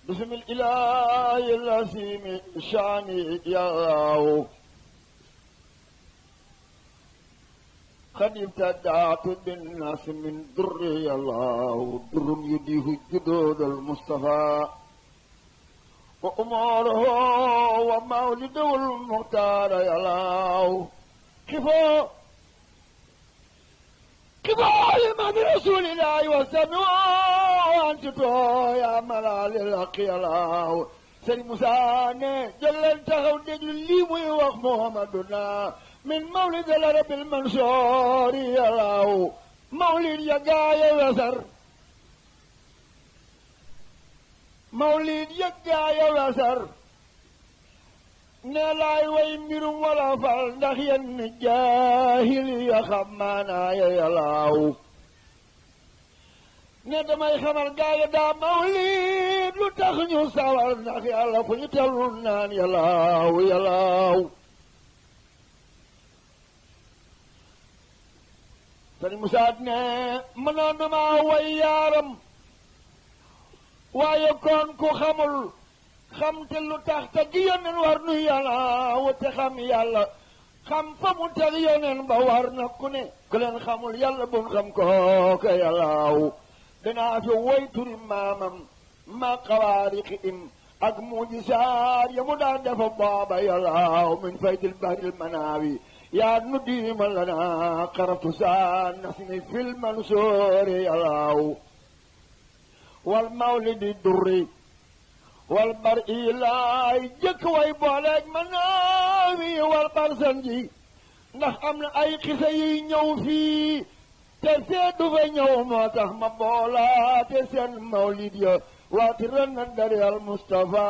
بسم الإله العظيم شاني يا الله قد ابتدعت بالناس من در يا الله در يديه جدود المصطفى وأماره ومولده المختار يا الله كفاية من رسول الله وسمعوا أنت يا ملال الحق يا الله سيد موسى جل تخو دجل لي ويوخ محمدنا من مولد الرب المنصور يا الله مولد يقايا وسر مولد يقايا وسر نلاي ويمير ولا فال ndax yenn jaahil ya xam maanaa ya yàllaaw ne damay xamal gaaya daa mawlid lu tax ñu sawar ndax yàlla fu ñu tellu naan yàllaaw yàllaaw sëñ Musaa ne mënoon na maa way yaaram waaye kon ku xamul xam te lu tax te gi yóneen war nu yàlla wute xam yàlla xam fa mu teg yóneen ba war na ku ne ku leen xamul yàlla bun xam kooka yàllaaw danaa fi woy turi maamam ma xawaariqi im ak mujisaar ya mu daan defa booba yàllaaw min faydil bahril manaawi yaa nu diima lana xaraftu saa nasmi fil mansoori yàllaaw wal mawlidi durri wal bar ilaay jëkk way booleeg manaawi wal bar sanji ndax am na ay xisa yiy ñëw fii te seedu fa ñëw moo tax ma boolaate seen mawlid ya waati ren na dari al Mustafa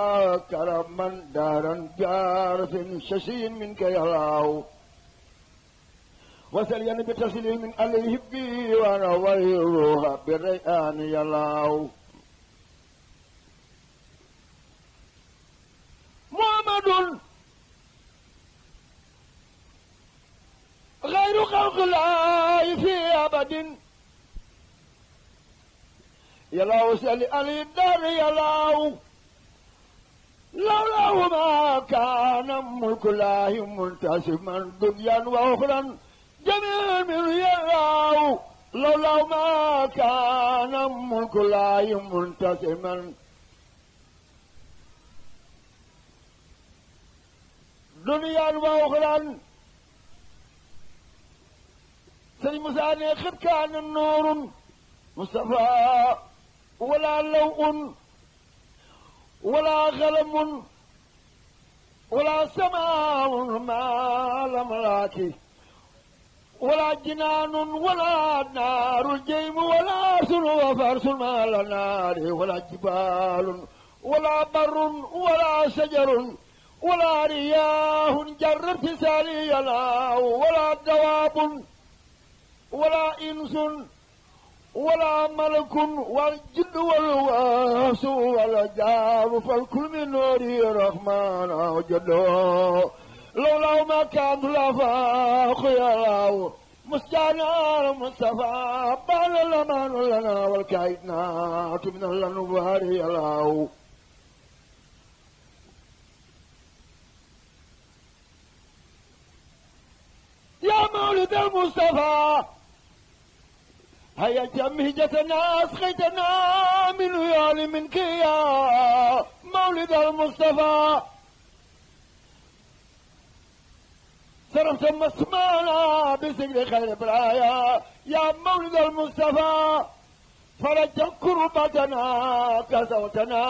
karaman daaran jaar fin shashin min ka yàllaaw wasal yan bi taslimin alayhi bi wana wayruha bi rayaan yàllaaw محمد غير خلق الله في أبد يلاو سأل علي الدار يلاو لولاه ما كان ملك الله منتسما دنيا وأخرى جميعا من يلاو لولاه ما كان ملك الله منتسما دنيا وأخرى سيد موسى قد كان النور مصطفى ولا لوء ولا غلم ولا سماء ما لم راكي ولا جنان ولا نار الجيم ولا سر وفرس ما لا نار ولا جبال ولا بر ولا شجر ولا رياح جرت سالي ولا دواب ولا إنس ولا ملك والجد والواس ولا جار فالكل من نوري الرحمن وجده لولا ما كان لفاق يا الله مستعار مصطفى بان الأمان لنا والكائنات من الأنوار يا الله يا مولد المصطفى هيا جمهجتنا أسقيتنا من ويال منك يا مولد المصطفى صرفت مسمانا بسجل خير برايا يا مولد المصطفى فرج كربتنا كسوتنا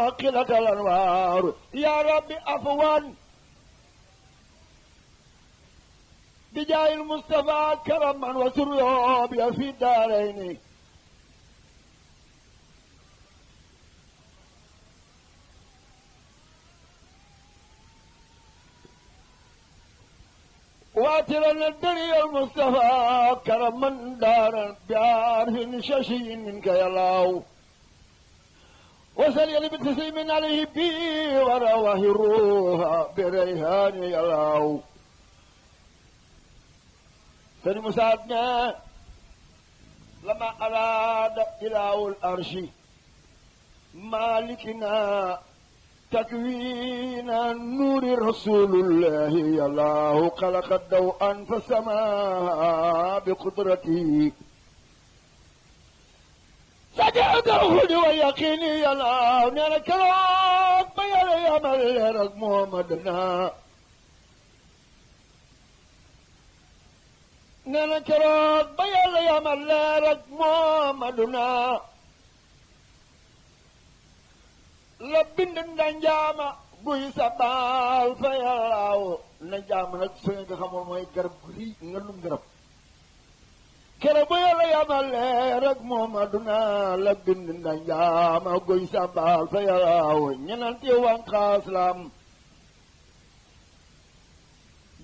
قلة الأنوار يا ربي أفوان بجاه المصطفى كرما وسرا في الدارين واترا الدنيا المصطفى كرما دارا بعرف ششي منك يا الله وسلي بتسليم عليه بي ورواه الروح بريهان يا الله سيد موسى لما أراد إله الأرش مالكنا تكوين نور رسول الله يا الله خلق الضوء فسما بقدرته سجده ويقيني يا الله نانا كرام بيا يا ملك محمدنا نانا كرام بيا يا ملك محمدنا la bind ndanjaama buy sa baal fa yàllaaw ndanjaama nag su nga xamoon mooy garab gu rii nga lum garab kere bu yàlla yamale rek Muhammaduna la bind ndanjaama buy sa baal fa yàllaaw ñenanti wanqaas lam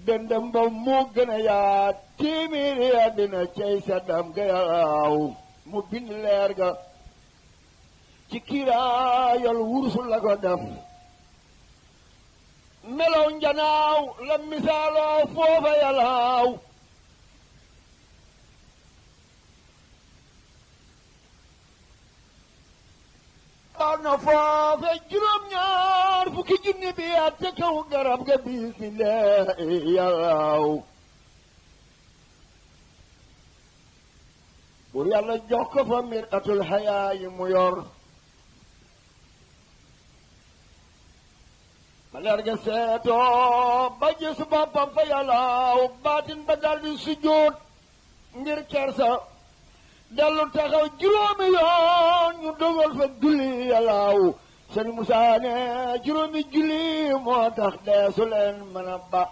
dendam ba mu gën a yaa téeméeri àddina cey seddam ga yàllaaw mu bind leer ga ci kiiraayal wursu la ko def melow njanaaw la misaaloo foofa yalaaw ana foofa juróom-ñaar fukki junni bi at ca kaw garab ga bismillaahi yalaaw pour yàlla jox ko fa miratul hayaa yi mu yor leer ga seetoo ba gis boppam fa yàllaaw baatin ba daldi sujjóot ngir kersa dellu taxaw juróomi yoon ñu dogal fa julli yàllaaw sëñ Musaa ne juróomi julli moo tax deesu leen mën a ba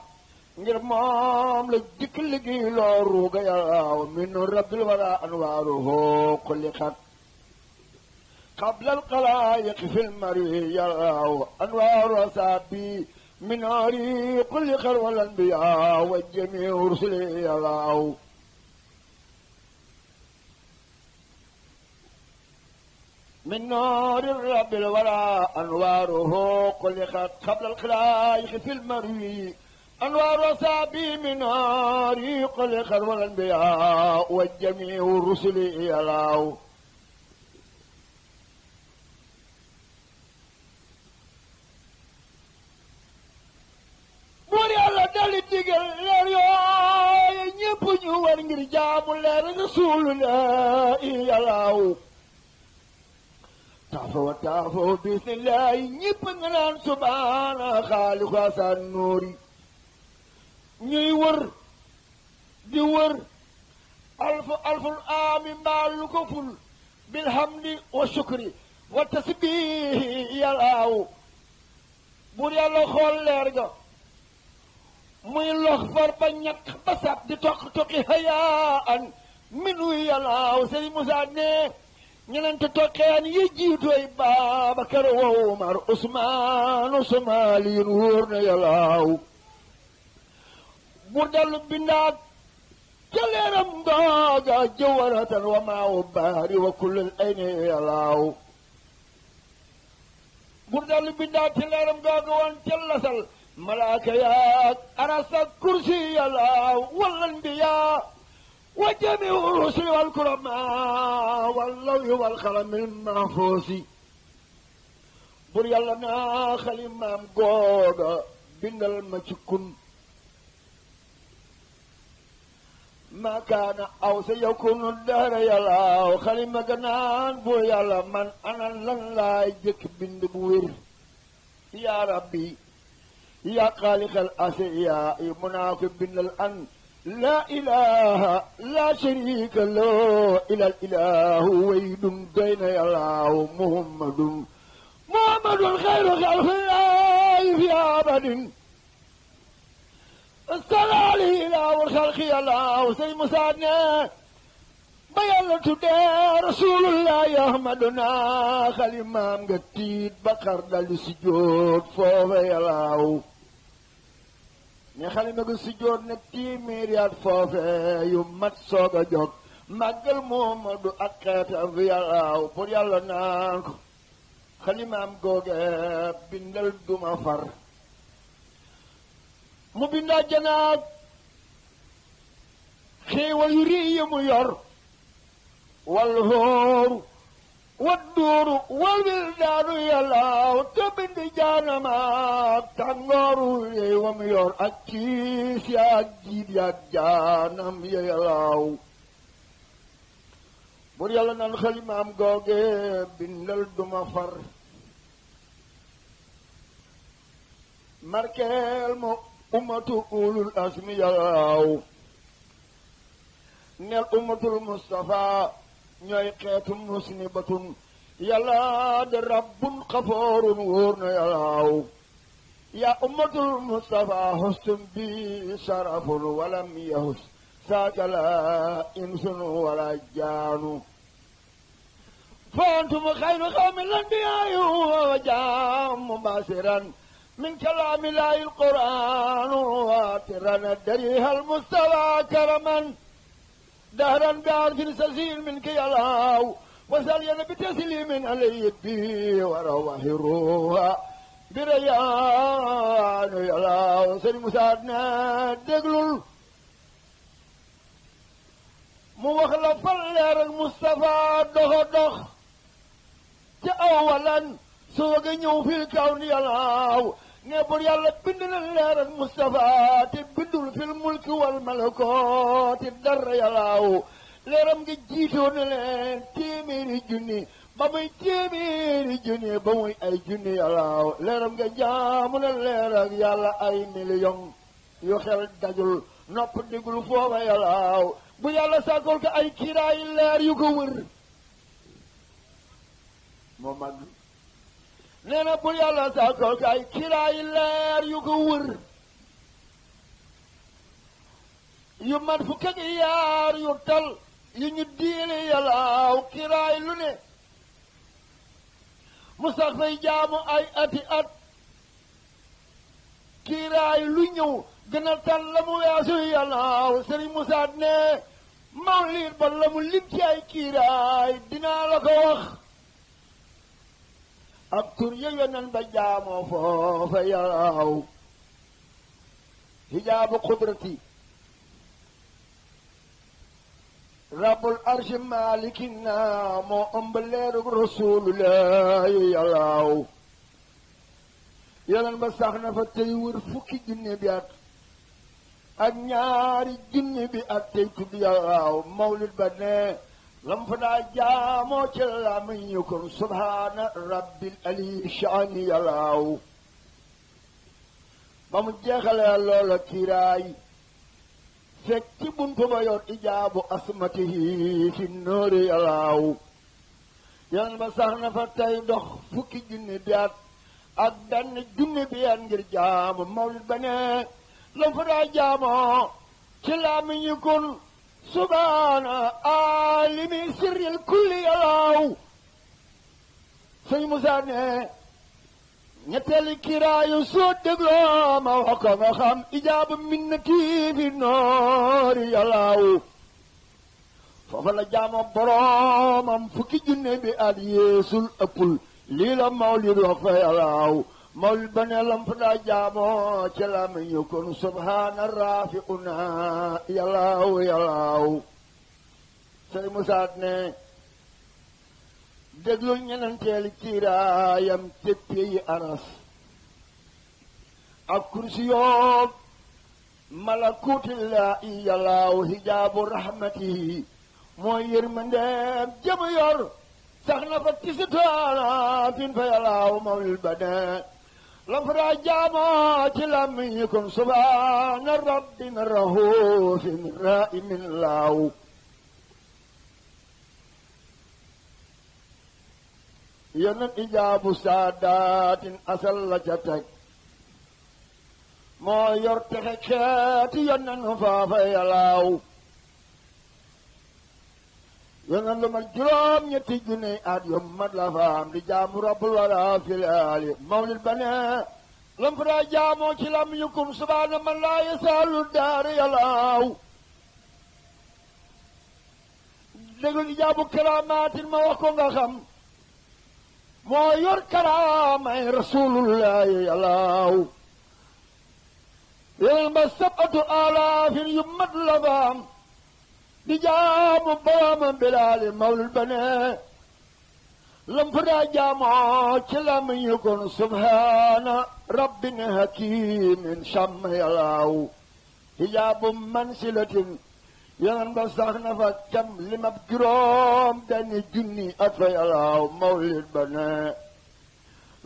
ngir moom la jëkk liggéey loo ruuga yàllaaw min rabbil wara anwaaruhu xuliqat قبل القلائق في المري يراه أنوار أصابي من نار كل خير والأنبياء والجميع رسله يراه من نار الرب الورى أنواره خلقت قبل الخلائق في المري أنوار أصابي من نار كل خير والأنبياء والجميع رسله يراه buur yàlla dali digal leer yooyu ñépp ñu war ngir jaamu leer Rasulullah yàllaaw taafo bismillahi ñépp nga naan subhaana xaaliqu asan nuuri ñuy wër di wër alful aami mbaalu ko ful bilhamdi wa shukri wa tasbihi yàllaaw buur yàlla xool leer ga muy lox far ba ñàkk ba sab di toqi hayaan minu yàllaaw sëñ Musaa ne ñenente toqeen yi jiitooy Baabakar wa Umar Usmaanu Somaaliyin wóor na yàllaaw bur dellu bindaat ca leeram ngooga jëwaratan wa maawu baari wa kullul ayni yàllaaw bur dellu bindaat ca leeram ngooga woon ca lasal malaaka yaak arasa kursi yàllaaw wal anbiyaa wa jamiu rusuli wal kuramaa wal lawhi wal qalamil mahfuusi bur yàlla naa xalimaam googa bindal ma ci kun ma kaana aw sa yakunu dara yàllaaw xalima ga naan bur yàlla man ana lan laay jëkk bind bu wér yaa rabbi يا خالق الأشياء مناف بن الأن لا إله لا شريك له إلا الإله ويد بين الله محمد خير خلق الله في أبد الصلاة عليه إله والخلق الله سي مساعدنا بيان تدى رسول الله أحمدنا خليمام قتيد بكر دل سجود فوفي الله ñe xalima gu sujjoot ne téeméeri at foofe yu mat soog a jóg màggal Muhammadu ak xeetam fi yàllaaw pour yàlla naan ko xalimaam googe bindal duma far mu bindaa janaat xéewal yu rii yi mu yor wal hóoru والدور والولدان يلاو تبند جانما تنغورو وميور أكيس يا جيد يا جانم يلاو بور يالا نان خليمام غوغي بندل دوما فر ماركل مو أمة أولو الأزم يلاو نل أمة المصطفى ñooy xeetum musnibatun yàlla de rabbun xafoorun wóor na yàllaaw yaa ummatul mustafa hustum bi sharafun walam yahus saakala insun wala jaanu فأنتم خير قوم الأنبياء وجاء مباشرا من كلام الله القرآن واترا الدريها المستوى كرما دهرا بعرف سزيل منك يا الله وسلينا بتسليم علي بي وروحروها بريان يا الله وسلم مساعدنا دقلل مخلف اللير المصطفى دخ أولا سوق نيو في الكون يا الله نبر يالا بندنا اللير المصطفى تبدل في الملك والملكوت الدر يا الله ليرم جيتون لين تيميري جوني بامي تيميري جوني بامي اي جوني يا الله ليرم جامنا اللير يالا اي مليون يو خيل دجل نوب ديغلو فوفا يا الله bu yàlla sàkkool ko ay kiiraay leer yu ko wër moo mag nee na bu yàlla sàkkool ko ay kiiraay leer yu ko wër yu mat fukk ak yaar yu tal yu ñu diine yàllaaw kiiraay lu ne mu sax fay jaamu ay ati at kiiraay lu ñëw gën a tal la mu weesu yàllaaw Sëriñ Musaa ne mawlid ba la mu lim ci ay kiiraay dinaa la ko wax ak tur ya yonen ba jaamoo foofa yàllaaw hijaabu qudrati rabbul arshi malikina moo ëmb leerug rasulullahi yàllaaw yonen ba sax na fa tey wër fukki junne bi at ak ñaari junne bi at tey tudd yàllaaw mawlid ba ne lam fa daa jaamoo ci la muy ñu kon subhaana rabbil ali shaani yàllaaw ba mu jeexalee loola kiiraay fekk ci buntu ba yor ijaabu asmatihi fi nóori yàllaaw yonen ba sax na fa tey dox fukki junne bi at ak benn junne bi yan ngir jaamu mawlid ba ne lam fa daa jaamoo ci laami ñi kun subhaana alimi sirril kulli yàllaaw sëñ Musaa ne ñetteeli kiraayu soo dégloo ma wax ko nga xam ijaabu minnati fi noori yàllaaw foofa la jaamoo boroomam fukki junne bi at yeesul ëppul lii la mawlid wax fa yàllaaw mawlid ba ne lam fa daa jaamoo ci la mi ñu kon subhaana rafiuna yàllaaw yàllaaw Sëriñ Musaa ne déglul ñenanteeli kiiraayam téppe yi aras ak kursi yoog malakutillaahi yàllaaw hijaabu rahmatihi mooy yërmandeem jëm yor sax na fa tisitaanaatin fa yàllaaw mawlid ba ne lam fa daa jaamoo ci lammi ñi kon subhaana rabbin rahuufin raa'imin laaw yonen ijaabu saadaatin asal la ca teg moo yor texe xeeti yonen faafa yàllaaw yonen lu mat juróom ñetti junne at yu mat la faam di jaamu rabbul wala filaali mawlid ba ne lam fa daa jaamoo ci lam yukum subhaana man laa yasaalu daari yàllaaw déglu ijaabu karaamaatin ma wax ko nga xam moo yor karaamay rasulullahi yàllaaw yonen ba sab'atu alaafin yu mat la faam di jaamu boroomam bilaali mawlid ba ne lam fa daa jaamoo ci lam ñu kon subhaana rabbin hakimin sàmm yàllaaw hijaabu mansilatin yonen ba sax na fa cam limab juróom benn junni at fa yàllaaw mawlid ba ne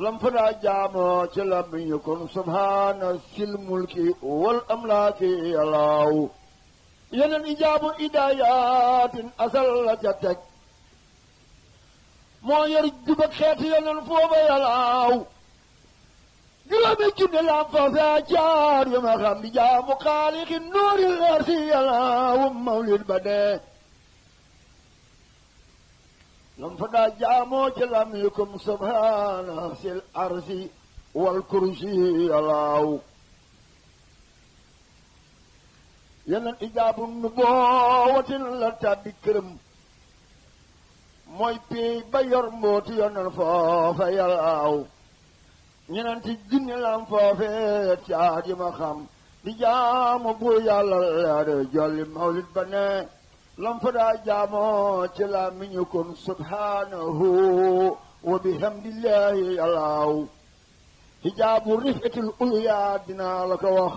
lam fa daa jaamoo ci lam ñu kon subhaana sil mulki wal amlaaki yàllaaw yeneen ijaabu idaayatin asal la ca teg moo yor jubak xeeti yeneen foofa yàllaaw juróomi junne lam fa fee jaar yu ma xam di jaamu xaalixi nuuri leer si yàllaaw mawlid ba dee lam fa daa jaamoo ci lam yukum subhaana sil arsi wal kursi yàllaaw yeneen ijaabu nu boowatin la tàbbi këram mooy pey ba yor mbooti yonen foofa yàllaaw ñenenti junni lam foofe caat yi ma xam di jaamu bu yàlla leer jolli mawlid ba ne lam fa daa jaamoo ci la miñu kon subhanahu wa bihamdillahi yàllaaw hijaabu rifatil ulya dinaa la ko wax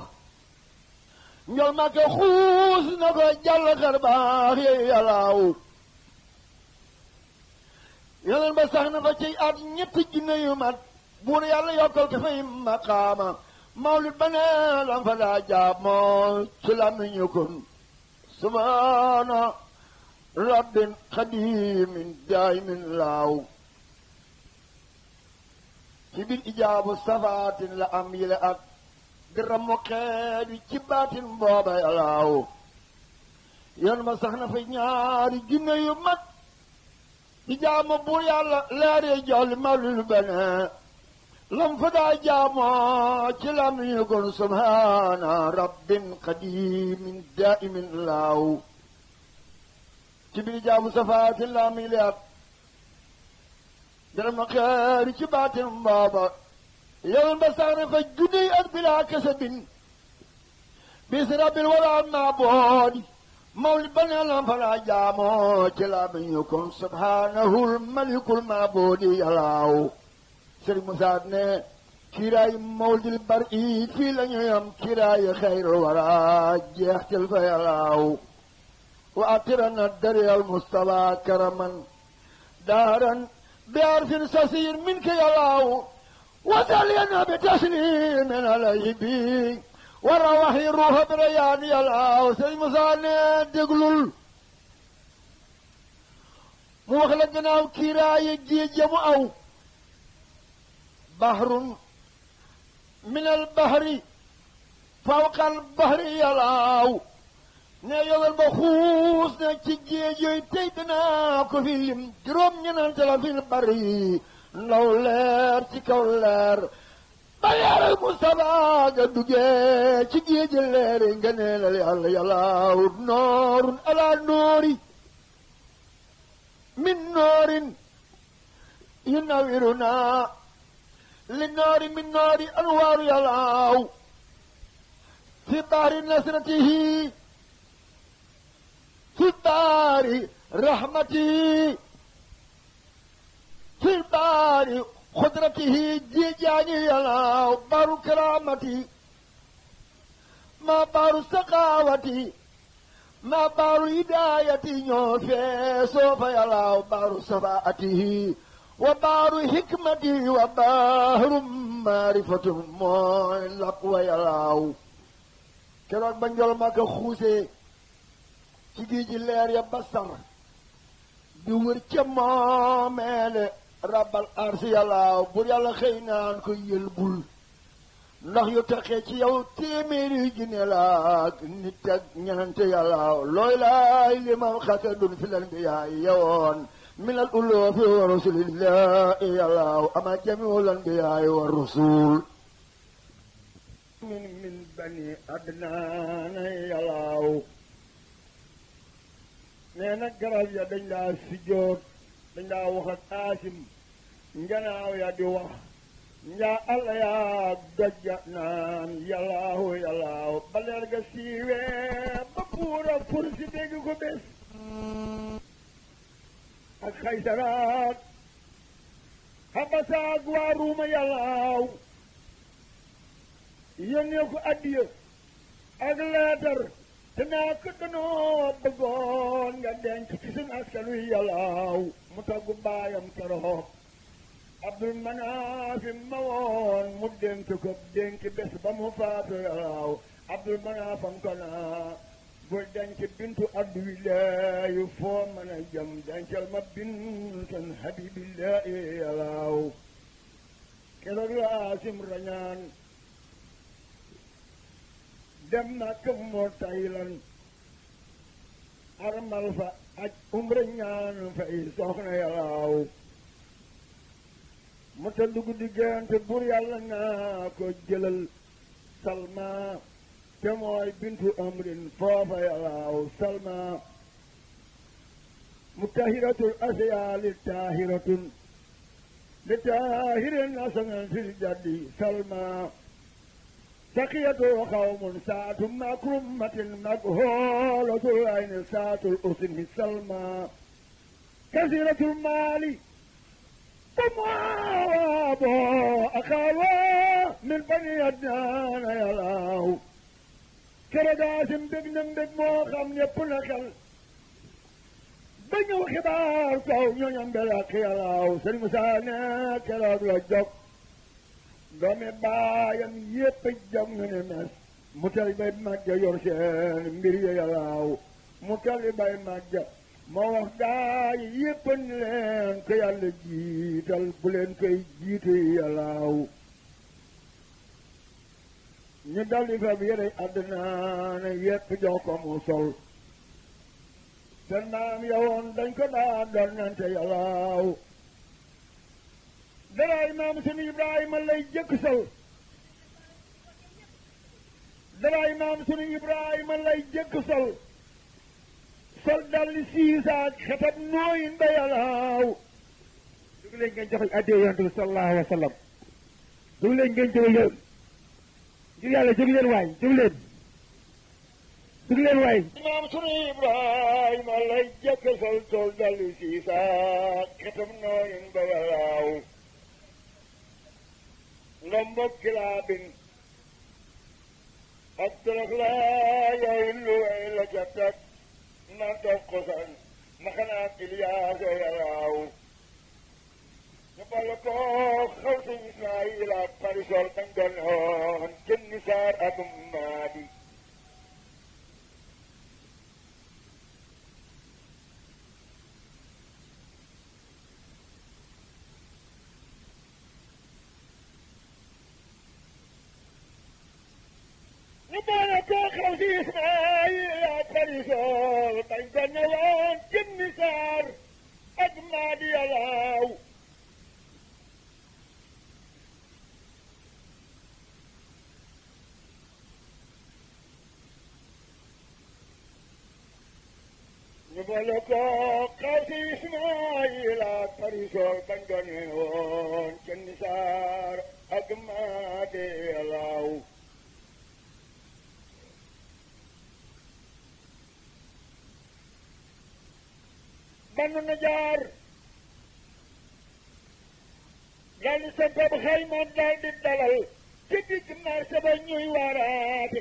njol ma ke xuus na ko jàll xar baax yi yàllaaw yeneen ba sax na fa ci at ñetti junne yu mat buur yàlla yokkal ko fay maqaama mawlid ba ne lam fa daa jaamoo ci la miñu kon subhaana rabbin xadimin daayimin laaw ci biir ijaabu safaatin la am yile at gërëmu xeedi ci baatin booba yàllaaw yoon ma sax na fa ñaari junne yu mat di jaamu buur yàlla leere jolli mawlid ba ne lam fa daa jaamoo ci lam ñu kon subhaana rabbin qadimin daimin laaw ci biir jaamu safaatin la am yile at gërëmu xeedi ci baatin booba yoon ba sax na fa junne at bilaa kasabin bis rabbil wala maaboodi mawlid ba ne lam fa daa jaamoo ci la ñu kon subhaanahul malikul maaboodi yàllaaw Sëriñ Musaa ne kiiraay mawlidil bar i fii la ñuy am kiiraay xayru wara jeextil fa yàllaaw wa atirana dariyal mustafa karaman daaran bi arfin sasiir min ka yàllaaw wasalina bi taslimin alayhi bi wara waxi ruuxa bi rayaan yàllaaw Sëriñ Musaa ne déglul mu wax la gannaaw kiiraay géej ya mu aw bahrun min al bahri fawqa al bahri yàllaaw ne yogal ba xuus ne ci géej yooyu tey danaa ko fi lim juróom ñenante la fil bari ndaw leer ci kaw leer ba leeral Mustafa ga duggee ci géej leer nga neelal yàlla yàllaaw noorun ala noori min noorin yunawiruna li noori min noori anwaaru yàllaaw fi baari nasratihi fi baari rahmatihi fi baari xudratihi jiijaani yàllaaw baaru karaamati ma baaru saqaawati ma baaru hidaayati ñoo feesoo fa yàllaaw baaru safaatihi wa baaru hikmati wa baaru maarifatu mooy lap wa yàllaaw keroog ba njol ma ko xuusee ci géej gi leer ya basar di wër ca moomeele rabbal arsi yàllaaw bur yàlla xëy naan ko yëlbul ndax yu taxee ci yow téeméeri junne la ak nit ak ñenante yàllaaw looy laay li ma xasadun fi lan bi yaay yowoon min al uloofi wa rasulillahi yàllaaw ama jamiul anbiyaay wa rusul min bani adnaana yàllaaw nee na garab ya dañ daa sujjóot dañ daa wax ak aasim njanaaw ya di wax njaa alla yaa dojja naan yàllaahu yàllaaw ba leer ga siiwee ba puura pour si dégg ko bés ak xaysaraat xabasaag waa ruuma yàllaaw yónnee ko addiya ak leetar te naa ko danoo bëggoon nga denc ci suñ askan wi yàllaaw mu taggu baayam keroog Abdul Manaaf ma woon mu dénk ko dénk bés ba mu faatu yàllaaw Abdul Manaafam ko naa bul denc bintu abdillaahi foo mën a jëm dencal ma bintan habibillaahi yàllaaw keroog laasim rañaan dem Makka moo taylan armal fa aj umra ñaan fay soxna yàllaaw mu ta dugg diggante bur yàlla naa ko jëlal Salma te mooy bintu amrin foofa yàllaaw Salma mutahiratul asyaali tahiratun li tahirin asanan fil jaddi Salma سقيته قوم ساعة مكرمة مكهولة العين ساعة الأسن السلمى كثيرة المال ومعابا أخاوا من بني أدنان يلاو كرداسم بجنم بجموخم يبنخل بنيو خبار كو نيو بلاك يلاو سلمسانا كراد لجوك doomi baayam yépp jam na ne mes mu tali bay màgga yor seen mbir ya yàllaaw mu tali bay màgga moo wax gaay yépp ni leen ko yàlla jiital bu leen koy jiite yàllaaw ñu daldi fab yére àddina ne yépp jox ko mu sol seen maam yowoon dañ ko daa donnante yàllaaw daraay maam sunu Ibrahima lay jëkk sol daraay maam sunu Ibrahima lay jëkk sol dalli siisaak xetab nooyin ba yàllaaw jóg leen ngeen joxe addee yonent bi sallallahu alayhi wa sallam jóg leen ngeen jóge yéen ngir yàlla jóg leen waay jóg leen waay maam sunu Ibrahima lay jëkk sol dalli siisaak xetab nooyin ba yàllaaw lombo kilaabin ak torox laa yooyu lu way la ca teg na dog kosan ma xanaa Iliyaaso yàllaaw ñu boole ko xaw si Ismaayila parisol bañ doon woon kenn saar ak maadi boole ko xaw si Ismaayila parisol bañ doon woon kenn saar ak maadi yàllaaw ñu boole ko xaw si Ismaayila parisol bañ doon woon kenn saar ak maadi yàllaaw Banu Najaar daal di sampab xayma daal di dalal ci digg marché ba ñuy waaraate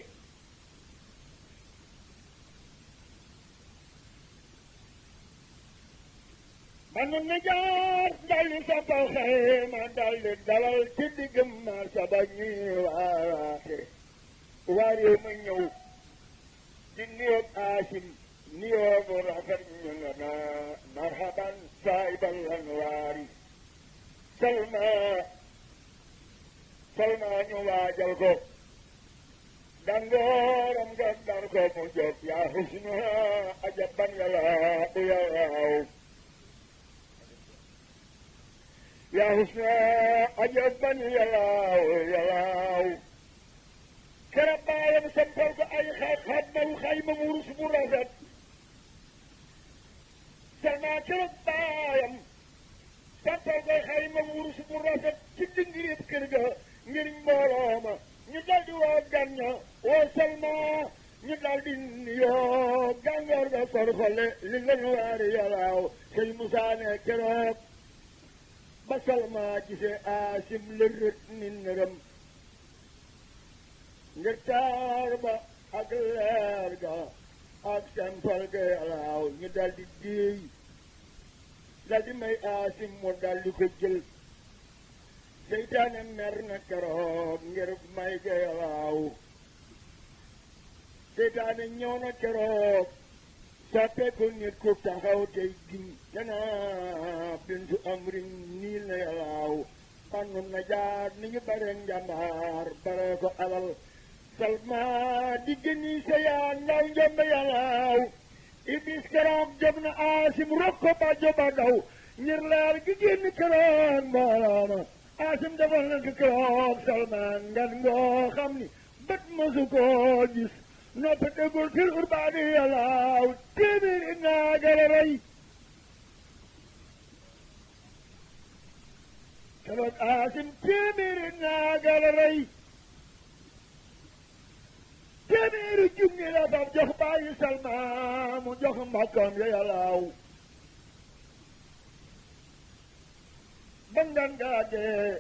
Banu Najaar daal di sampab xayma daal di dalal ci digg marché ba ñuy waaraate waaree ma ñëw di néeg Aasim niyoo bu rafet ñu nga naa marhaban saahibal anwaari Salma ñu waajal ko dangooram nga dar ko mu jóg yaa husna ajaban yàllaaw yaa husna ajaban yàllaaw kera baayam sampal ko ay xammal xayma wurus bu rafet Salma kera baayam sampal ko xayma wurus bu rafet ci dingirib kër ga ngir mbooloo ma ñu daldi woo ganna woo Salma ñu daldi yoo gàngoor ga korxole li lañu waari yàllaaw sëñ Musaa ne keroog ba Salma gisee Aasim lërët ni nërëm ngir taar ba ak leer ga ak sempal ga yàllaaw ñu dal di déey dal di may Aasim mu dal di ko jël seytaane mer na keroog ngir may ga yàllaaw seytaane ñëw na keroog sàppeeku nit ku taxaw tey giñ danaa bintu amrin niil na yàllaaw xannun na jaar ni ñu bare njàmbaar bare ko alal Salma di génni sa yaa ndaw njambe yàllaaw iblis keroog jëm na Aasim rok ko ba joba daw ngir leer gi génn keroog mboolooma Aasim defal na ko keroog Salma ngan ngoo xam ni bët mosu koo gis noppi déggul fil urbaani yàllaaw téeméeri naaga la rey keroog Aasim téeméeri naaga la rey téeméeri junni la fam jox bàyyi Salma mu jox mbakkam ya yàllaaw bangan gaagee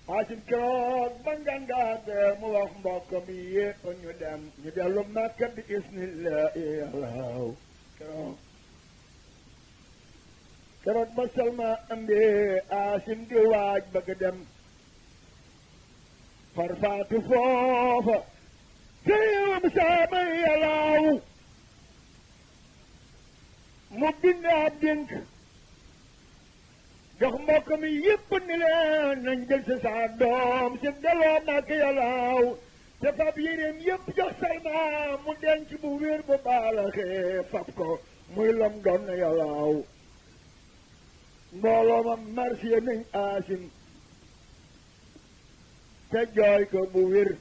Aasim keroog bangan gaagee mu wax mbokkam yi yépp ñu dem ñu dellu Makka bi isnillahi yàllaaw keroog ba Salma ambee Aasim di waaj bëgg dem farfaatu foofa téyewam saama yàllaaw mu bind ab dénk jox mbokk mi yépp ni leen nañ jël si saa doom si delloo Makka yàllaaw te fab yéreem yépp jox Salma mu denc bu wér bu baalaxee fab ko muy lom doon na yàllaaw mbooloo ma marsiya nañ Aasim te jooy ko bu wér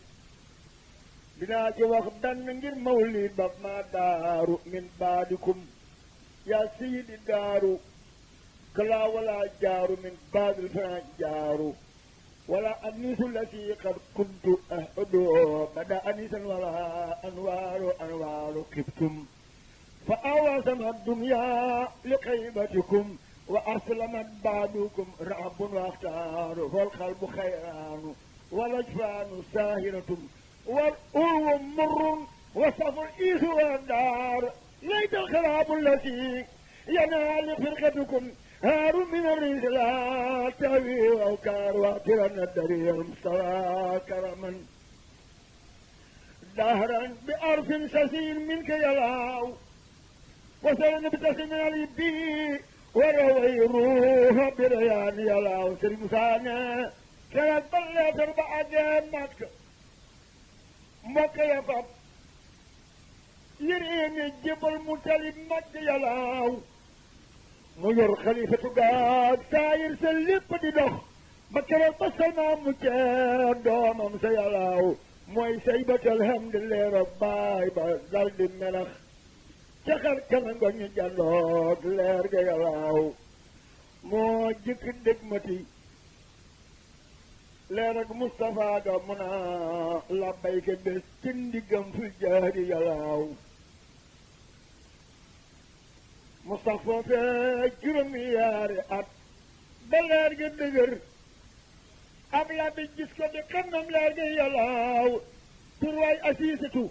dinaa ci wax benn ngir mawlid ba ma daaru min baadikum yaa siyidi daaru kala wala jaaru min baadil fran jaaru wala anisu lati qad kuntu ahdo bada anisan wala anwaaru kibtum fa awasama dunya li qaybatikum wa aslamat baadukum raabun waxtaaru fal qalbu xayraanu والأجفان ساهرة والأرو مر وصف الإيس والدار ليت الخراب التي ينال فرقتكم هار من الريح لا تهوي أوكار واعترن الدرير المستوى كرما دهرا بأرف سسين منك يلاو وسلم بتسمين البي وروي روح بريان يلاو سرمسانا keroog ba leetar ba àggee Makka mbokk ya fab yére ni jébal mu tali Makka yàllaaw mu yor xalifatu gaag saayir sa lépp di dox ba keroog ba Salma mu cee doomam sa yàllaaw mooy saybatal hamdulillah rabbaay ba dal di melax ca xar kana nga ñu jàlloog leer ga yàllaaw moo jëkk dégmati leer ak Moustapha ga mun a labbayka bés ci ndiggam fil jaari yàllaaw Moustapha fee juróomi yaari at ba leer ga dëgër am labbi gis ko di xamam leer ga yàllaaw turwaay asiisatu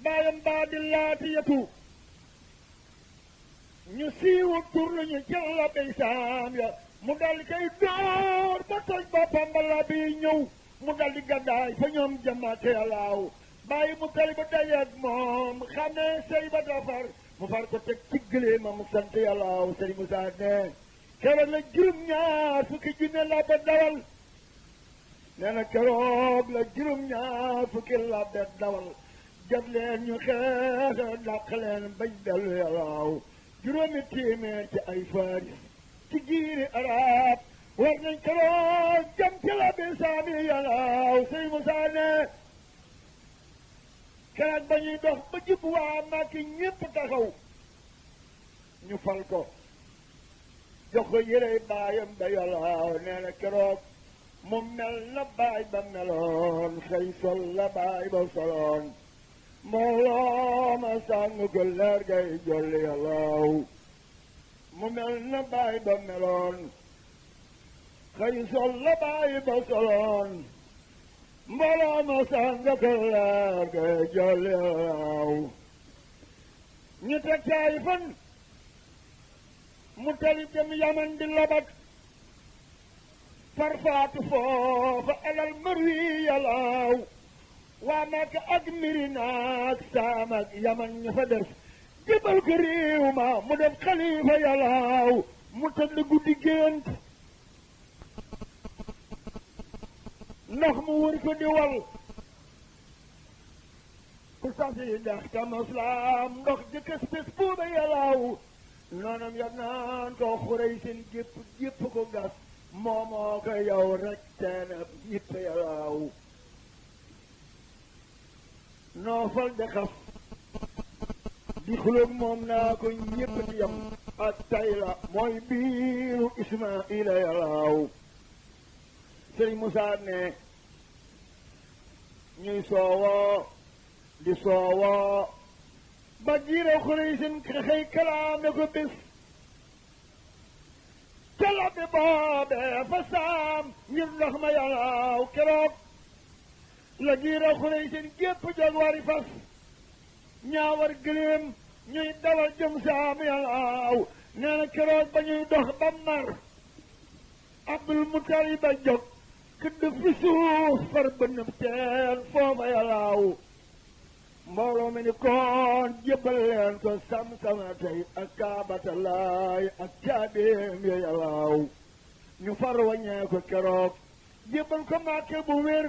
baayam baa di laatiyatu ñu siiwu tur lañu ca labbay saam ya mu dal di koy door ba toj boppam ba labbi ñëw mu dal di gàddaay fa ñoom jamaate yàllaaw bàyyi mu tali ba dajeeg moom xamee sëy ba dafar mu far ko teg ci gëléemam sant yàllaaw sëriñ Moussa ne keroog la juróom-ñaar fukki junne labbe dawal nee na keroog la juróom-ñaar fukki labbe dawal jot leen ñu xeex dàq leen bañ dellu yàllaaw juróomi téeméer ci ay faris ci giiri arab war nañ keroog jam ci labbe saami yàllaaw sëriñ Moussa ne keroog ba ñuy dox ba jub waa Màkka ñépp taxaw ñu fal ko jox ko yërey baayam ba yàllaaw nee na keroog mu mel na baay ba meloon xëy sol la baay ba soloon mbooloo ma sàng ko leer gay jolli yàllaaw mu mel na baay ba meloon xëy sol la baay ba soloon mbooloo ma sàng ko leer ga jolleew ñu teg caay fan mu tali dem yaman di labat farfaatu foofa alal marwi yalaaw waa Makka ak Mirina ak Saam ak yaman ña fa def jébal ko réew ma mu def xalifa yalaaw mu tëdd guddi gént ndox mu wër ko di wal ku sasi ndax tamoslaam ndox jëkkës bés buuba yalaaw noonam ya naan ko xurey seen jépp ko gas moomoo ko yow rek teenab ñipp yalaaw noo fal de xaf di xuloog moom naa ko ñépp di yam ak tay la mooy biiru Ismaila yalaaw Sëriñ Musaa ne ñuy soowoo di soowoo ba jiira xurey seen xëy kalaame ko bés kala bi boobee fa saam ngir ndox ma yalaaw keroog la jiira xurey seen gépp jag wari fas ñaawar gëléem ñuy dawal jëm saam yalaaw nee na keroog ba ñuy dox ba mar Abdul Mutalib a jóg këdd fi suuf far bënëm teen foofa yalaaw mbooloo mi ni koon jébbal leen ko sam-sama tey ak kaabatalaay ak caabeem ya yalaaw ñu far waññee ko keroog jébbal ko Màkka bu wér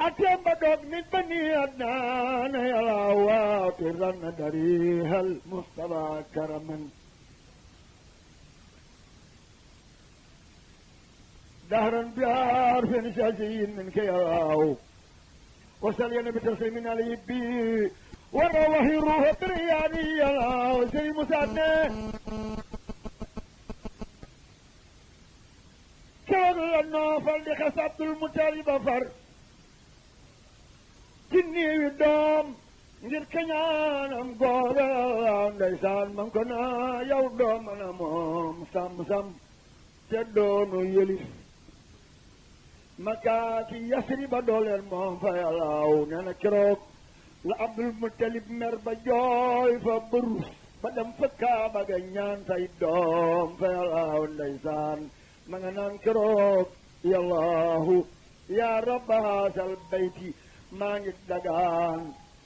ateem ba doog nit ba nii adnaana yalaaw waatu ranna darihal Mustafa karaman dahran biar fen shasiyin min ke yalaaw wasal yana bi taslimin alayhi bi wara waxi ruuxa biryaani yalaaw Sëriñ Musaa ne keroog la noofal di xas Abdul Mutalib ba far ci néewi doom ngir kañaanam googa yalaaw ndeysaan man ko naa yow doom ana moom sam te doonu yëlif makaaki yasri ba dooleel moom fa yalaaw nee na keroog la Abdul Mutalib mer ba jooy fa bërus ba dem fa Kaaba ga ñaan say doom fa yalaaw ndeysaan ma nga naan keroog yallaahu yaa rabba haasal bayti maa ngi dagaan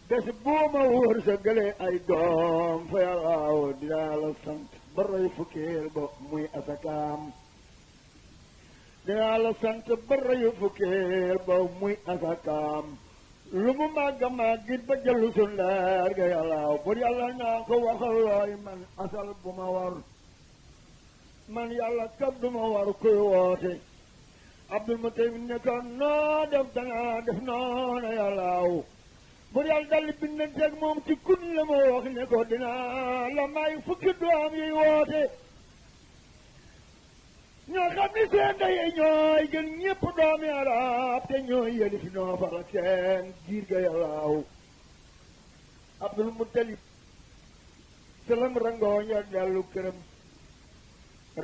bés buuma wóor sa gële ay doom fa yalaaw dinaa la sant ba roy fukkeel ba muy asakaam dinaa la sant ba rayu fukkeel ba muy asakaam lu mu màgga màggit ba jëlu sun leer ga yàllaaw bur yàlla naa ko waxal looy man asal bu ma war man yàlla kab du ma war kuy woote Abdul Mutalib ne ko noo def dangaa def noona yàllaaw bur yàlla daldi bindanteeg moom ci kun la ma wax ne ko dinaa la may fukki doom yiy woote ñoo xam ni seen ndey ñooy gën ñëpp doomi arab te ñooy yëlif noo far ak seen giir ga yàllaaw Abdul Mutalib sëlam rangooñ a dellu këram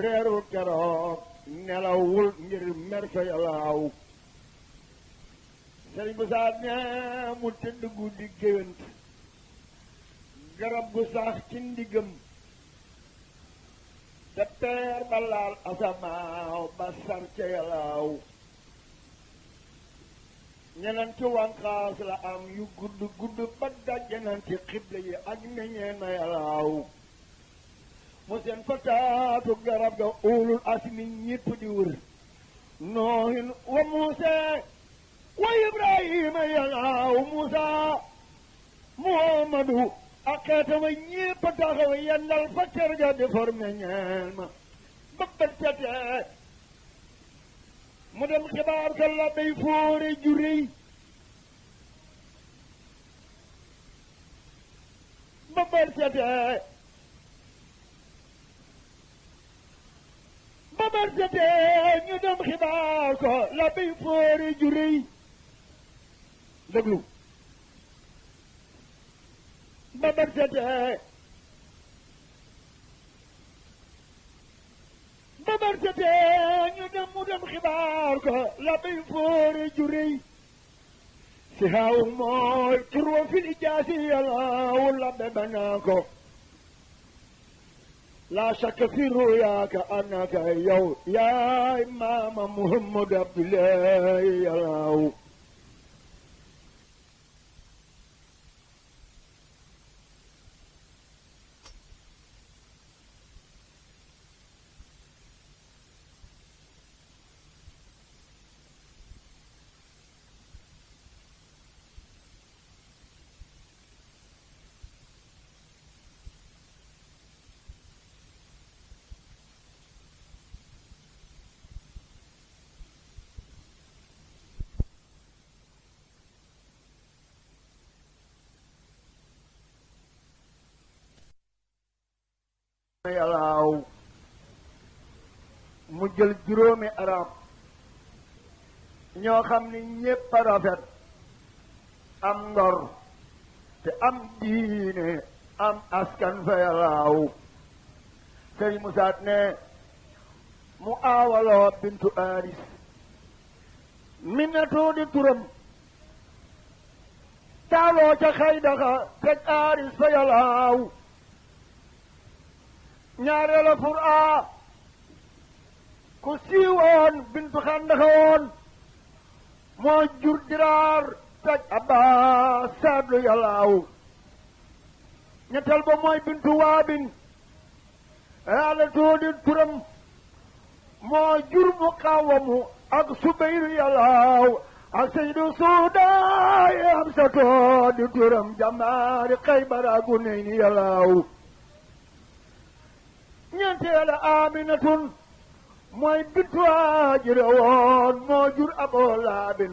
reerul keroog nelawul ngir mer fa yàllaaw Sëriñ Musaa ne mu tëdd guddi géwént garab gu sax ci ndigam te peer ba laal asamaaw ba sar ca yalaaw ñenanti wànqaas la am yu gudd ba dajjananti xible yi ak meññeen na yalaaw mu seen fa taatu garab ga ulul asmi ñépp di wër noohin wa muusee wa ibrahima yalaaw muusaa muhammadu ak xeetama ñépp taxaw yendal fa kër ga di forme ñeel ma ba bët setee mu dem xibaar ko la bay fóore ju rëy ba bët setee ñu dem xibaar ko la bay fóore ju rëy déglu ba bët setee برتتين يدم مدم خبارك لا بيفور جري سهاو موي تروى في الإجازية ولا ببناكو لا شك في رؤياك أنك يا إمام محمد عبد الله يا yàllaaw mu jël juróomi arab ñoo xam ni ñépp a rafet am ngor te am diine am askan fa yàllaaw sëriñ Musaat ne mu aawaloo bintu Aris minnatoo di turam taaloo ca xaydaxa teg Aris fa yàllaaw ñaareela fur a ku siiwoon bintu xandaxa woon moo jur diraar taj Abbas saadlu yàllaaw ñettal ba mooy bintu waabin yàlla toodi turam moo jur muqawamu ak subayru yàllaaw ak saydu suudaay am sa toodi turam jamaari xaybaragu ney ni yàllaaw ñeenteela Aminatun mooy bintu Haajira woon moo jur Aboo Laabin